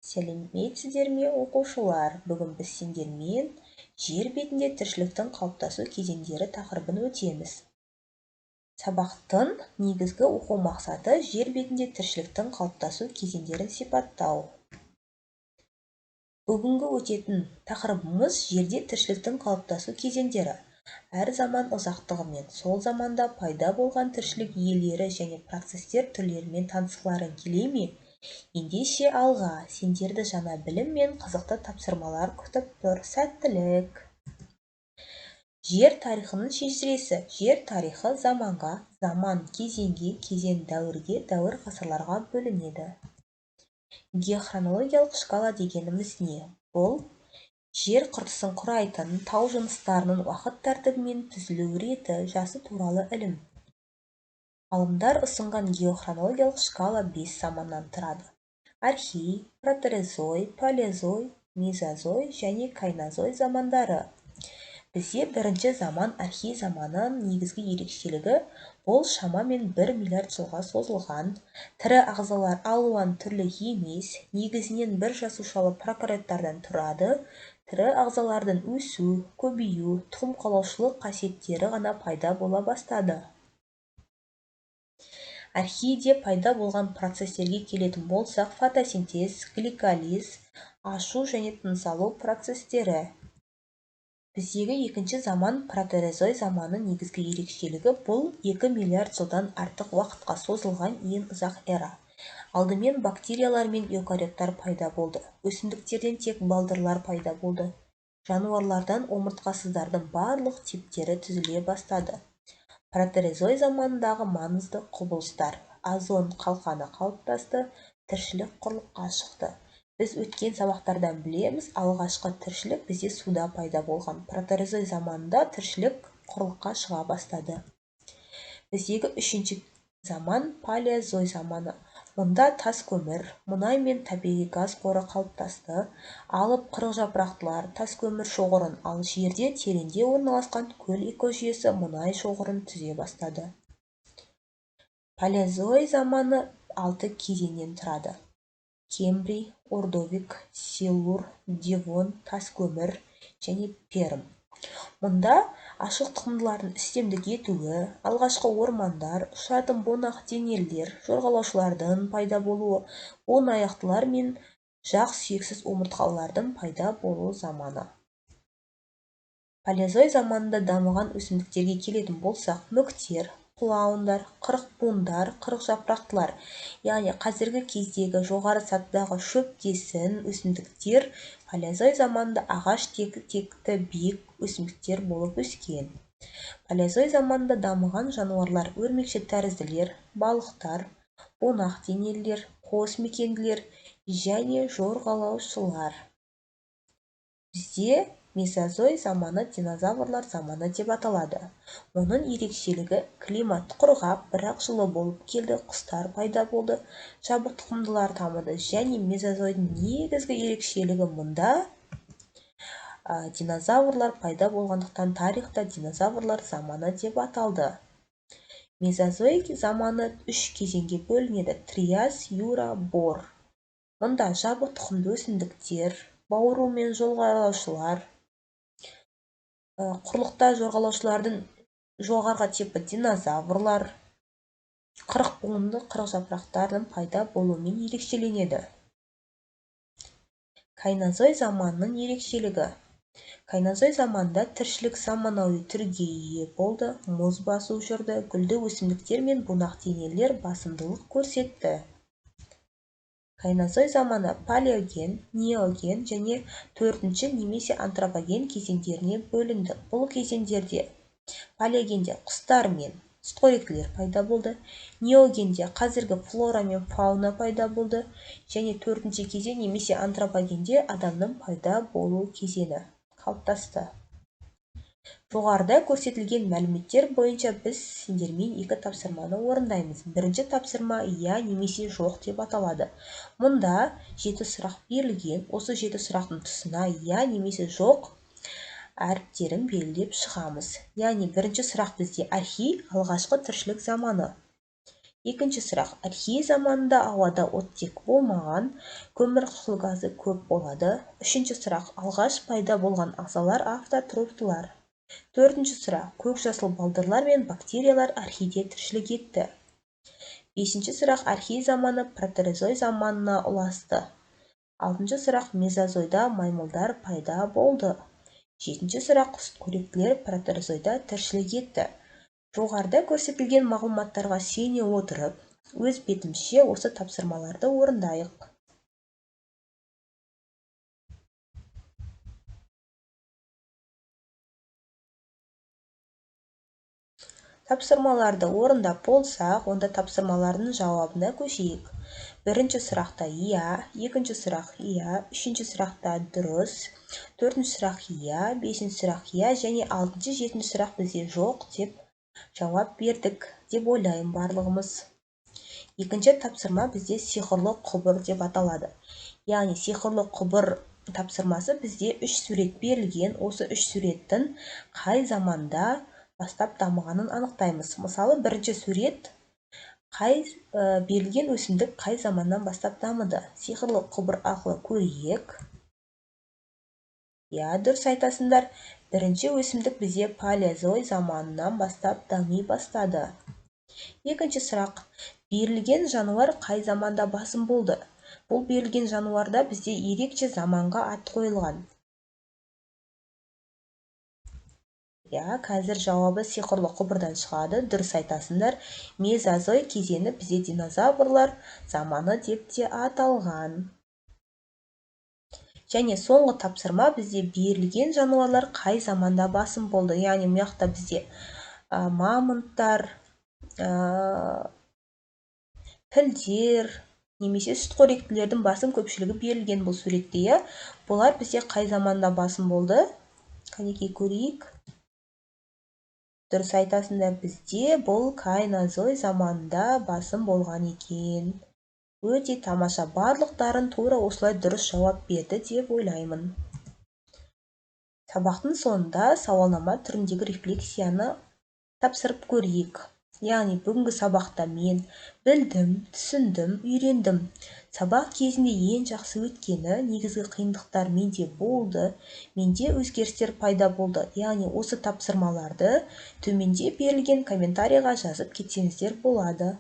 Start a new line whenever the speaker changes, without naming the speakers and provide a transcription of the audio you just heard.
Сәлеметсіздер ме, оқушылар? Бүгін біз сендермен жер бетінде тіршіліктің қалыптасу кезеңдері тақырыбын өтеміз. Сабақтың негізгі оқу мақсаты жер бетінде тіршіліктің қалыптасу кезеңдерін сипаттау. Бүгінгі өтетін тақырыбымыз жерде тіршіліктің қалыптасу кезеңдері. Әр заман ұзақтығымен, сол заманда пайда болған тіршілік иелері және процестер түрлерімен танысқыларың келе ме? Ендеше алға, сендерді жаңа білім мен қызықты тапсырмалар күтіп тұр. Сәттілік! Жер тарихының шежіресі. Жер тарихы заманға, заман кезеңге, кезең дәуірге, дәуір ғасырларға бөлінеді. Геохронологиялық шкала дегеніміз не? Бұл жер қыртысын құрайтын тау жыныстарының уақыт тәртібімен түзілу реті, жасы туралы ілім. Ғалымдар ұсынған геохронологиялық шкала 5 заманнан тұрады. Архей, протерозой, палеозой, мезозой және кайнозой замандары. Бізде бірінші заман архей заманының негізгі ерекшелігі бұл шамамен 1 миллиард жылға созылған, тірі ағзалар алуан түрлі емес, негізінен бір жасушалы прокариоттардан тұрады, тірі ағзалардың өсу, көбею, тұқым қуалаушылық қасиеттері ғана пайда бола бастады. Архейде пайда болған процестерге келетін болсақ, фотосинтез, гликолиз, ашу және тыныс алу процестері. Біздегі екінші заман протерозой заманының негізгі ерекшелігі бұл 2 миллиард жылдан артық уақытқа созылған ең ұзақ эра. Алдымен бактериялар мен эукариоттар пайда болды. Өсімдіктерден тек балдырлар пайда болды. Жануарлардан омыртқасыздардың барлық типтері түзіле бастады. Протерозой заманындағы маңызды құбылыстар. Озон қалқаны қалыптасты, тіршілік құрлыққа шықты. Біз өткен сабақтардан білеміз, алғашқы тіршілік бізде суда пайда болған. Протерозой заманында тіршілік құрлыққа шыға бастады. Біздегі үшінші заман палеозой заманы. Мұнда тас көмір, мұнай мен табиғи газ қоры қалыптасты. Алып қырықжапырақтылар тас көмір шоғырын, ал жерде тереңде орналасқан көл экожүйесі мұнай шоғырын түзе бастады. Палеозой заманы 6 кезеңнен тұрады. Кембрий, Ордовик, Силур, Девон, тас көмір және Перм. Мұнда ашық тұқымдылардың үстемдік етуі, алғашқы ормандар, ұшатын бунақ денелілер, жорғалаушылардың пайда болуы, буынаяқтылар мен жақ сүйексіз омыртқалылардың пайда болу заманы. Палеозой заманында дамыған өсімдіктерге келетін болсақ, мүктер, плаундар, қырықбуындар, қырықжапырақтылар, яғни қазіргі кездегі жоғары сатыдағы шөптесін өсімдіктер палеозой заманында ағаш текті биік өсімдіктер болып өскен. Палеозой заманында дамыған жануарлар өрмекші тәрізділер, балықтар, бунақ денелілер, қос мекенділер және жорғалаушылар. Бізде мезозой заманы динозаврлар заманы деп аталады. Оның ерекшелігі климат құрғақ, бірақ жылы болып келді, құстар пайда болды, жабық тұқымдылар дамыды және мезозойдың негізгі ерекшелігі мұнда динозаврлар пайда болғандықтан тарихта динозаврлар заманы деп аталды. Мезозой заманы 3 кезеңге бөлінеді: триас, юра, бор. Мұнда жабық тұқымды өсімдіктер, бауыру мен жорғалаушылар, құрлықта жорғалаушылардың жоғарғы типі динозаврлар, қырық буынды қырықжапырақтардың пайда болуымен ерекшеленеді. Кайнозой заманының ерекшелігі. Кайнозой заманында тіршілік заманауи түрге ие болды, мұз басу жүрді, гүлді өсімдіктер мен бунақ денелер басымдылық көрсетті. Кайнозой заманы палеоген, неоген және төртінші немесе антропоген кезеңдеріне бөлінді. Бұл кезеңдерде палеогенде құстар мен сүтқоректілер пайда болды, неогенде қазіргі флора мен фауна пайда болды және төртінші кезең немесе антропогенде адамның пайда болу кезеңі қалыптасты. Жоғарыда көрсетілген мәліметтер бойынша біз сендермен 2 тапсырманы орындаймыз. Бірінші тапсырма иә немесе жоқ деп аталады. Мұнда 7 сұрақ берілген. Осы 7 сұрақтың тұсына иә немесе жоқ әріптерін белгілеп шығамыз. Яғни бірінші сұрақ бізде архей, алғашқы тіршілік заманы. Екінші сұрақ. Архей заманында ауада оттек болмаған, көмірқышқыл газы көп болады. Үшінші сұрақ. Алғаш пайда болған ағзалар автотрофтылар. Төртінші сұрақ. Көк жасыл балдырлар мен бактериялар архейде тіршілік етті. Бесінші сұрақ. Архей заманы протерозой заманына ұласты. Алтыншы сұрақ. Мезозойда маймылдар пайда болды. Жетінші сұрақ. Сүтқоректілер протерозойда тіршілік етті. Жоғарыда көрсетілген мағлұматтарға сүйене отырып, өз бетімізше осы тапсырмаларды орындайық. Тапсырмаларды орындап болсақ, онда тапсырмалардың жауабына көшейік. Бірінші сұрақта иә, екінші сұрақ иә, үшінші сұрақта дұрыс, төртінші сұрақ иә, бесінші сұрақ иә және алтыншы, жетінші сұрақ бізде жоқ деп жауап бердік деп ойлаймын барлығымыз. Екінші тапсырма бізде сиқырлы құбыр деп аталады. Яғни сиқырлы құбыр тапсырмасы бізде 3 сурет берілген. Осы 3 суреттің қай заманда бастап дамығанын анықтаймыз. Мысалы, бірінші сурет қай берілген өсімдік қай заманнан бастап дамыды. Сиқырлы құбыр арқылы көрейік. Иә, дұрыс айтасыңдар. Бірінші өсімдік бізде палеозой заманынан бастап дами бастады. Екінші сұрақ. Берілген жануар қай заманда басым болды? Бұл берілген жануарда бізде ерекше заманға ат қойылған. Иә, қазір жауабы сиқырлы құбырдан шығады. Дұрыс айтасыңдар. Мезозой кезеңі бізде динозаврлар заманы деп те аталған. Және соңғы тапсырма бізде берілген жануарлар қай заманда басым болды? Яғни мына жақта бізде мамонттар, пілдер немесе сүтқоректілердің басым көпшілігі берілген бұл суретте, иә. Бұлар бізде қай заманда басым болды? Қанекей көрейік. Дұрыс айтасыңдар, бізде бұл кайнозой заманында басым болған екен. Өте тамаша, барлықтарын тура осылай дұрыс жауап берді деп ойлаймын. Сабақтың соңында сауалнама түріндегі рефлексияны тапсырып көрейік. Яғни бүгінгі сабақта мен білдім, түсіндім, үйрендім. Сабақ кезінде ең жақсы өткені, негізгі қиындықтар менде болды, менде өзгерістер пайда болды. Яғни осы тапсырмаларды төменде берілген комментарийға жазып кетсеңіздер болады.